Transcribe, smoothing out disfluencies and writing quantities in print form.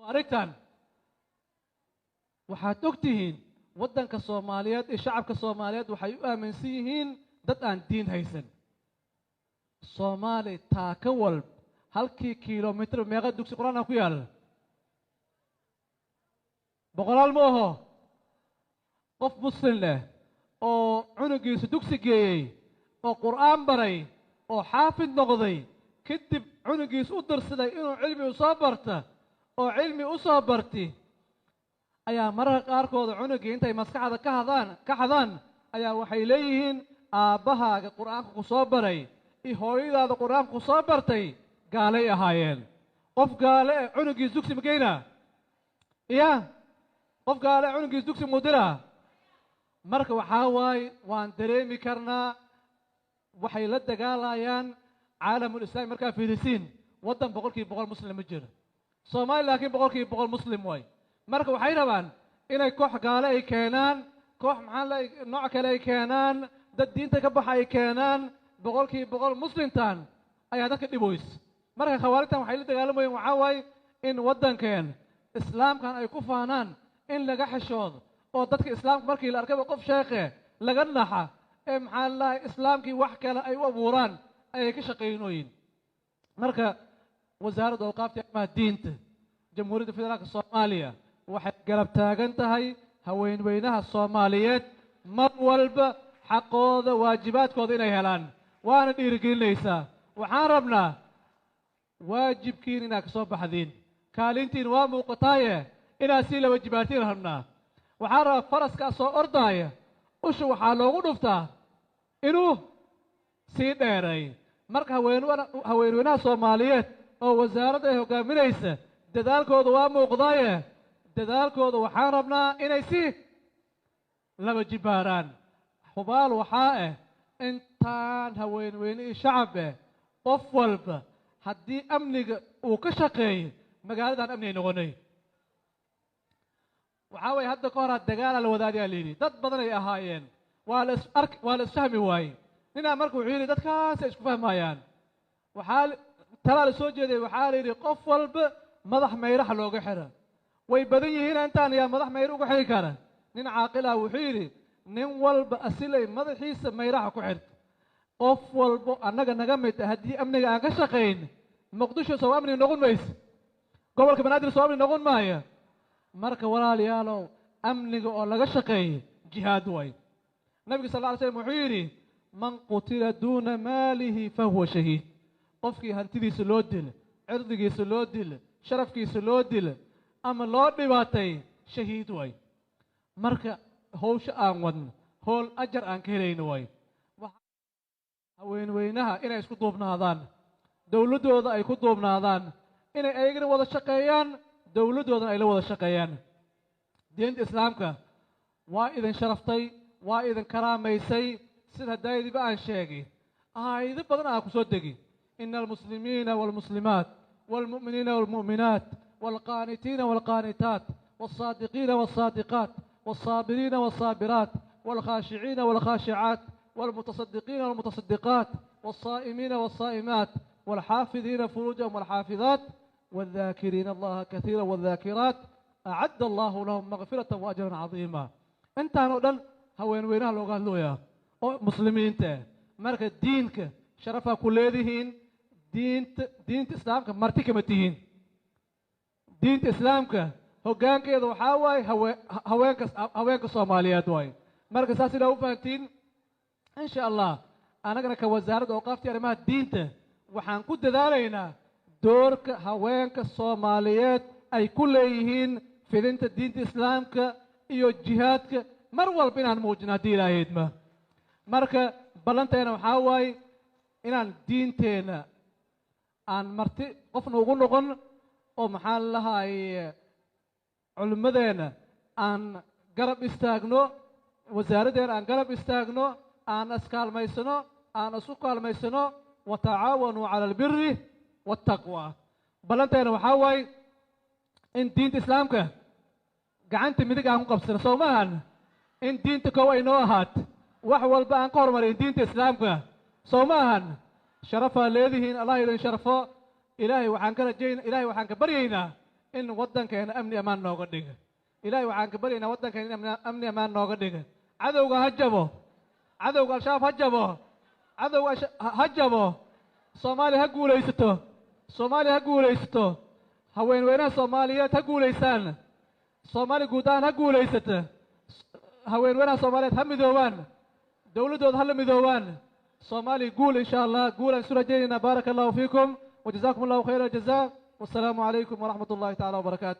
Arrintan waxaad og tihiin, waddanka Soomaaliyeed iyo shacabka Soomaaliyeed waxay u aaminsan yihiin dad aan diin haysan. Soomaali taaka walb, halkii kilomitr meeqa dugsi qur-aan ku yaal? Boqolaal ma aho. Qof muslim leh oo cunugiisu dugsi geeyey oo qur'aan baray oo xaafid noqday, kadib cunugiis u dirsaday inuu cilmi u soo barta oo cilmi u soo barti, ayaa mararka qaarkooda cunugii intay maskaxda ka hadaan ka xadaan ayaa waxay leeyihiin: "Aabbahaaga qur'aanka ku soo baray iyo hooyadaada qur'aanka ku soo bartay gaalay ahaayeen." Qof gaale eh cunugiis dugsi ma geynaa? Ya, qof gaale eh cunugiis dugsi muu diraa? Marka waxaa waaye, waan dareemi karnaa waxay la dagaalayaan caalamul islaami. Markaa fiirisiin, waddan 100% muslim ma jiro. Soomaali laakiin 100% muslim waay. Marka waxay rabaan inay koox gaale ay keenaan, koox maxaa la nooc kale ay keenaan, dad diinta ka baxa ay keenaan. 100% muslimtan ayaa dadka dhiboys. Marka khawaarijtan waxay la dagaalamayeen waxaa waaye in waddankeen islaamkan ay ku faanaan in laga xishoodo, oo dadka islaamka markii la arkaba qof sheekhe laga naxa, ee maxaa la islaamkii wax kale ay u abuuraan ayay ka shaqaynooyin. Marka Wasaaradda Awqaafta Arrimaha Diinta Jamhuuriyadda Federaalka Soomaaliya waxay garab taagan tahay haweenweynaha Soomaaliyeed mar walba xaqooda, waajibaadkooda inay helaan, waana dhiirigelinaysaa. Waxaan rabnaa waajibkiin inaad ka soo baxdiin, kaalintiin waa muuqataaye inaad sii laba jibaartiin rabnaa. Waxaan rabaa faraskaa soo ordaaya usha waxaa loogu dhuftaa inuu sii dheeray. Marka haweenweynaha Soomaaliyeed oo wasaaradda ay hogaaminaysa dadaalkooda waa muuqdaaye, dadaalkooda waxaan rabnaa inay sii laba jibaaraan. Hubaal waxaa ah intaan haweenweyne iyo shacab eh qof walba haddii amniga uu ka shaqeeyo, magaaladan amni ay noqonay. Waxaa waye, hadda ka horaa dagaala la wadaadiyaa la yidhi, dad badan ay ahaayeen, waa la is ark, waa la isfahmi waayey. Ninaa marka wuxuu yidhi dadkaasay isku fahmayaan. Waxaa talaa la soo jeeday, waxaa la yidhi qof walba madax mayraxa looga xira. Way badan yihiin intaan, yaa madax mayr uga xiri kara? Nin caaqil ah wuxuu yidhi nin walba asilay madaxiisa mayraxa ku xirta. Qof walbo annaga naga mid ah haddii amniga aan ka shaqayn, Muqdisho soo amni noqon mayse, gobolka Banaadir soo amni noqon maaya. Marka walaalayaalow, amniga oo laga shaqeeyay jihaad way. Nabiga sal alla alay slam wuxuu yidhi: "Man qutila duuna maalihi fahuwa shahiid." Qofkii hantidiisa loo dila, cirdigiisa loo dila, sharafkiisa loo dila ama loo dhibaatay, shahiid way. Marka howsha aan wadno howl ajar aan ka helayno way. Haweenweynaha inay isku duubnaadaan, dowladdooda ay ku duubnaadaan, inay ayagana wada shaqeeyaan, dowladdoodana ay la wada shaqeeyaan. Diinta islaamka waa idin sharaftay, waa idin karaamaysay. Sida daayadiba aan sheegay, aayado badan aa ku soo degi: ina almuslimiina waalmuslimaat waalmu'miniina waalmu'minaat waalqaanitiina waalqaanitaat waalsaadiqiina waalsaadiqaat waalsaabiriina waalsaabiraat waalkhaashiciina waalkhaashicaat والمتصدقين والمتصدقات والصائمين والصائمات والحافظين فروجهم والحافظات والذاكرين الله كثيرا والذاكرات أعد الله لهم مغفرة وأجرا عظيما. Intaan oo dhan haweenweynaha looga hadlooyaa oo muslimiinta. Marka diinka sharafaa ku leedihiin. Diinta islaamka marti kama tihiin. Diinta islaamka hoggaankeeda waxaa waaye haweenka Soomaaliyeed waaye. Marka saas inaa u fahantiin insha Allah. Anagana ka Wasaaradda Awqaaftii Arrimaha Diinta waxaan ku dadaalaynaa doorka haweenka Soomaaliyeed ay ku leeyihiin fidinta diinta islaamka iyo jihaadka mar walba inaan muujino haddii Ilaahaydma. Marka ballanteena waxaa waaye inaan diinteenna aan marti qofna ugu noqon, oo maxaa lahay culimmadeenna aan garab istaagno, wasaaraddeena aan garab istaagno, aan iskaalmaysano, aan isu kaalmaysano. Watacaawanuu cala albiri waltaqwa. Ballanteena waxaa waaye in diinta islaamka gacanta midig aan ku qabsano. Soo maahan in diinta kow ay noo ahaat, wax walba aan ka hormarin diinta islaamka? Soo ma ahan? Sharafaa leedihiin, Allah idin sharfo. Ilaahay waxaan ka rajayn, Ilaahay waxaan ka baryaynaa In waddankeena amni ammaan nooga dhiga. Ilaahay waxaan ka baryaynaa waddankeena in amni ammaan nooga dhiga. Cadowga ha jabo, cadowga Al-Shabaab ha jabo, cadowga ha jabo. Soomaaliya ha guulaysato, Soomaaliya ha guulaysato. Haweenweynaha Soomaaliyeed ha guulaystaan, Soomaaliya guud ahaan ha guulaysata. Haweenweynaha Soomaaliyeed ha midoobaan, dowladdooda ha la midoobaan. Soomaaliya guul, insha Allah, guul aan isu rajaynaynaa. Baaraka Allahu fiikum wajazaakum Allahu khayra aljazaa, wassalaamu calaykum waraxmat ullahi tacala wabarakaatu.